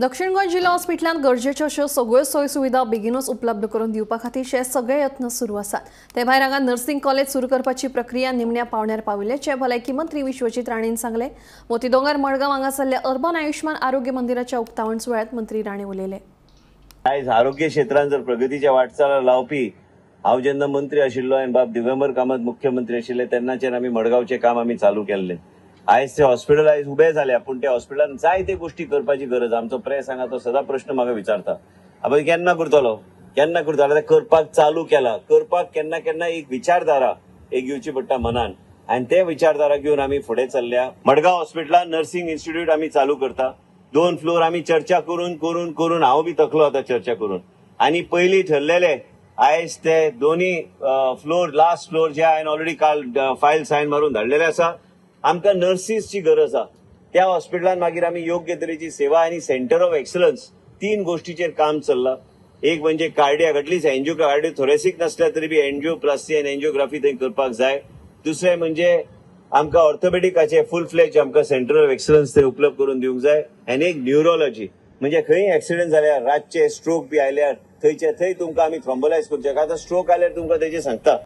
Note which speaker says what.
Speaker 1: दक्षिण गोंय जिल्हा हॉस्पिटलांत गरजेच्यो अश्यो सगळ्यो सोय सुविधा बेगीनूच उपलब्ध करून दिवपा खातीर सगळे यत्न सुरू आसात। ते भायर हांगा नर्सिंग कॉलेज सुरू करपाची प्रक्रिया निमण्या पावण्यार पाविल्ल्याचें भलायकी मंत्री विश्वजीत राणेन सांगलें। मोतीदोंगर मडगांव हांगासरल्या अर्बन आयुष्मान आरोग्य मंदिराच्या उक्तावण सुवाळ्यांत मंत्री राणे उलयले।
Speaker 2: आयज आरोग्य क्षेत्रांत जर प्रगतीच्या वाटचाला लावपी हांव जेन्ना मंत्री आशिल्लो आनी बाब दिगंबर कामत मुख्यमंत्री आशिल्ले तेन्नाच्यान आमी मडगांवचें काम आमी चालू केल्लें। आयज ते हॉस्पिटल आयज उबे जाल्या, पूण त्या हॉस्पिटलान जायते गोष्टी करपाची गरज। आमचो प्रेस हांगा तो सदां प्रश्न म्हाका विचारता, आपण केन्ना करतलो केन्ना करतलो। आतां करपाक चालू केला, करपाक केन्ना केन्ना एक विचारधारा एक घेवची पडटा मनान आनी ते विचारधारा घेवन आमी फुडें चल्ल्या। मडगांव हॉस्पिटलान नर्सिंग इन्स्टिट्यूट आमी चालू करता, 2 फ्लोर आमी चर्चा करून करून करून हांव बी थकलो आतां चर्चा करून। आनी पयलीं ठरलेले आयज ते दोन्ही फ्लोर लास्ट फ्लोर जे हांवें ऑलरेडी काल फायल सायन मारून धाडलेले आसा। आमकां नर्सीसची गरज आसा त्या हॉस्पिटलान मागीर आमी योग्य तरेची सेवा आनी सेंटर ऑफ एक्सलन्स 3 गोष्टीचेर काम चल्लां। एक म्हणजे cardiac, at least angio cardio thoracic नासल्यार तरी बी एन्जिओप्लास्टी आनी एन्जिओग्राफी थंय करपाक जाय। दुसरें म्हणजे आमकां ऑर्थोपेडिकाचे फूल फ्लॅज आमकां सेंटर ऑफ एक्सलन्स थंय उपलब्ध करून दिवंक जाय। आनी एक न्युरोलॉजी म्हणजे खंय एक्सिडंट जाल्यार रातचे स्ट्रोक बी आयल्यार थंयचे थंय तुमकां आमी थ्रोम्बोलायज करचे। आतां स्ट्रोक आयल्यार तुमकां तेजें सांगता।